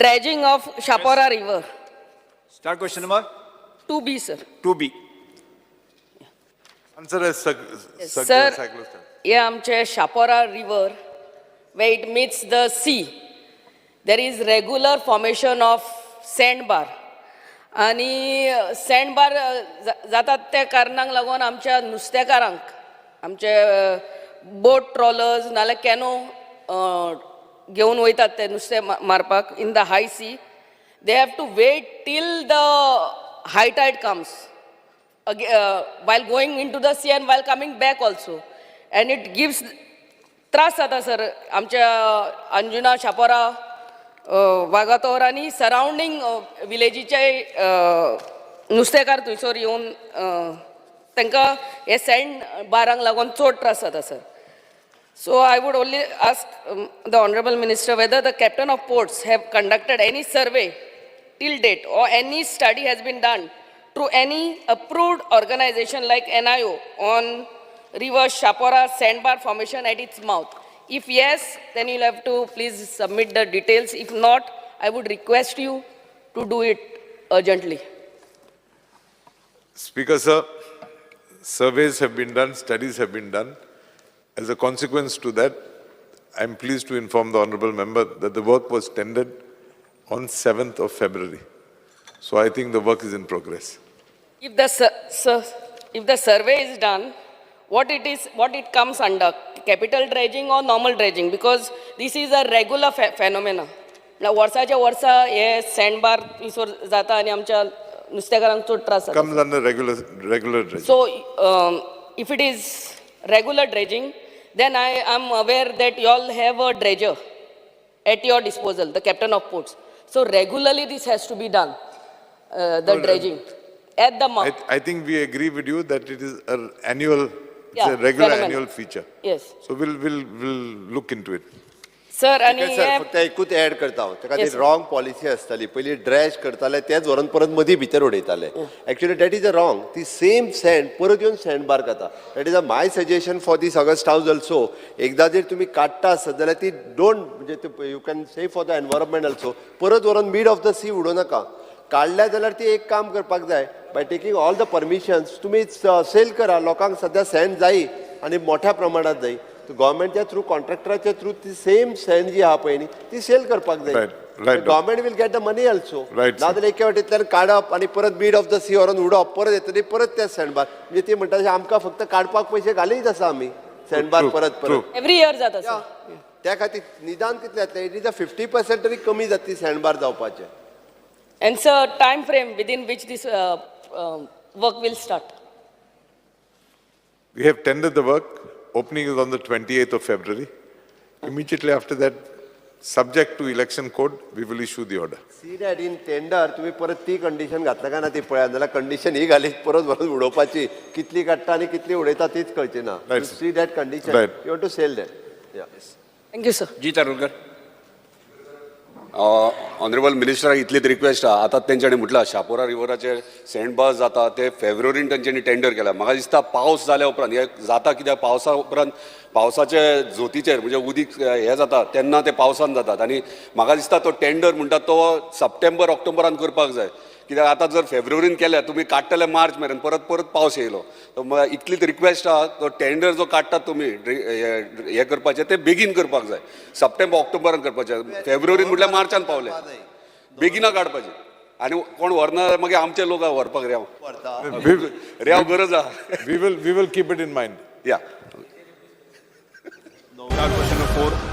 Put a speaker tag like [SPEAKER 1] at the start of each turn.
[SPEAKER 1] Dredging of Chapora river.
[SPEAKER 2] Start question number
[SPEAKER 1] 2B, sir.
[SPEAKER 2] 2B.
[SPEAKER 3] Answer is
[SPEAKER 1] Sir, हे आमचे Chapora river, where it meets the sea, there is regular formation of sandbar. आनी send bar जातात त्या कारणाक लागून आमच्या नुस्तेकारांक, आमचे बोट ट्रॉलर्स नाल्यार कॅनो घेवन वयतात ते नुस्तें मारपाक in the high sea, they have to wait till the high tide comes while going into the sea and while coming back also, and it gives त्रास जाता सर आमच्या अंजुना, शापोरा, वागातोर आनी सरावंडींग विलेजीचे नुस्तेकार थंयसर येवन तांकां हे सँड बारांक लागून चड त्रास जाता sir. So I would only ask the Honorable Minister whether the Captain of Ports have conducted any survey till date or any study has been done through any approved organization like NIO on River Chapora sandbar formation at its mouth. If yes, then you'll have to please submit the details. If not, I would request you to do it urgently.
[SPEAKER 3] Speaker, sir, surveys have been done, studies have been done. As a consequence to that, I am pleased to inform the honorable member that the work was tendered on 7th of February. So I think the work is in progress.
[SPEAKER 1] Sir, if the survey is done, what it is, what it comes under, capital dredging or normal dredging? Because this is a regular phenomena. म्हळ्यार वर्साच्या वर्सा हे send bar थंयसर जाता आनी आमच्या नुस्तेकारांक चड त्रास जाता.
[SPEAKER 3] Comes under regular dredging.
[SPEAKER 1] So, if it is regular dredging, then I am aware that you all have a dredger at your disposal, the Captain of Ports. So regularly this has to be done, the dredging at the mouth.
[SPEAKER 3] I think we agree with you that it is an annual, it's
[SPEAKER 1] Yeah,
[SPEAKER 3] a regular
[SPEAKER 1] phenomenon.
[SPEAKER 3] Annual feature.
[SPEAKER 1] Yes.
[SPEAKER 3] So we'll look into it.
[SPEAKER 1] Sir, आनी
[SPEAKER 4] sir,
[SPEAKER 1] हे
[SPEAKER 4] फक्त एकूच add करता हांव. ताका
[SPEAKER 1] Yes,
[SPEAKER 4] ती
[SPEAKER 1] sir.
[SPEAKER 4] Wrong policy आसताली. पयलीं ड्रेज करताले, तेच व्हरून परत मदीं भितर उडयताले. Actually, that is a wrong. ती सेम सँड परत येवन सँड बार खाता. That is a my suggestion for this august house also. एकदां जर तुमी काडटा आसत जाल्यार ती don't, म्हणजे you can say for the environment also, परत व्हरून मिड ऑफ the सी उडोवं नाका. काडल्या जाल्यार ती एक काम करपाक जाय, by taking all the permissions तुमी सेल करा लोकांक. सद्या सँड जायी आनी मोठ्या प्रमाणात जायी. गव्हर्मेंटच्या थ्रू, कॉन्ट्रॅक्टराच्या थ्रू ती सेम सँड जी आहा पळय न्ही, ती सेल करपाक जाय. Government will get the money also.
[SPEAKER 3] Sir.
[SPEAKER 4] नाजाल्यार एके वाटेंतल्यान काडप आनी परत मिड ऑफ the सी व्हरून उडोवप, परत येतली परत ते सँडबार. म्हणजे ती म्हणटा तशें आमकां फक्त काडपाक पयशे घालीत आसा आमी सँडबार परत परत.
[SPEAKER 1] एवरी इयर जाता सर.
[SPEAKER 4] त्या खातीर निदान कितलें जातलें, it is a 50% तरी कमी जातली सँडबार जावपाचें.
[SPEAKER 1] And sir, time frame within which this work will start?
[SPEAKER 3] We have tendered the work. Opening is on the 28th of February. Immediately after that, subject to election code, we will issue the order.
[SPEAKER 4] See that in tender तुम्ही परत ती condition घातला काय ना ती पळया, जाल्यार condition ही घालीत परत व्हरून उडोवपाची. कितली काडटा आनी कितली उडयता तीच कळची ना.
[SPEAKER 3] Right, sir.
[SPEAKER 4] See that condition. You want to sell that.
[SPEAKER 1] Thank you, sir.
[SPEAKER 2] Ji Tarulkar.
[SPEAKER 5] Honourable मिनिस्टराक इतलीच रिक्वेस्ट आहा. आतां तेंच्यांनी म्हटलां शापोरा रिवराचेर सँड बार जाता, ते फेब्रुवारीन तेंच्यांनी टेंडर केला. म्हाका दिसता पावस जाल्या उपरांत हे जाता, कित्याक पावसा उपरांत पावसाचे जोतीचेर म्हणजे उदीक हे जाता तेन्ना ते पावसान जातात. आनी म्हाका दिसता तो टेंडर म्हणटा तो सप्टेंबर ऑक्टोबरान करपाक जाय, कित्याक आतां जर फेब्रुवारीन केल्या, तुमी काडटले मार्च मेरेन, परत परत पावस येयलो. तर इतलीच रिक्वेस्ट आहा, तो टेंडर जो काडटात तुमी हे करपाचे, ते बेगीन करपाक जाय, सप्टेंबर ऑक्टोबरान करपाचे. फेब्रुवारीन म्हटल्यार मार्चान पावले, बेगिना काडपाचे. आनी कोण व्हरना जाल्यार मागीर आमचे लोक व्हरपाक रेंव. रेंव गरज आहा.
[SPEAKER 3] We will keep it in mind.
[SPEAKER 5] या.
[SPEAKER 2] Start question number 4.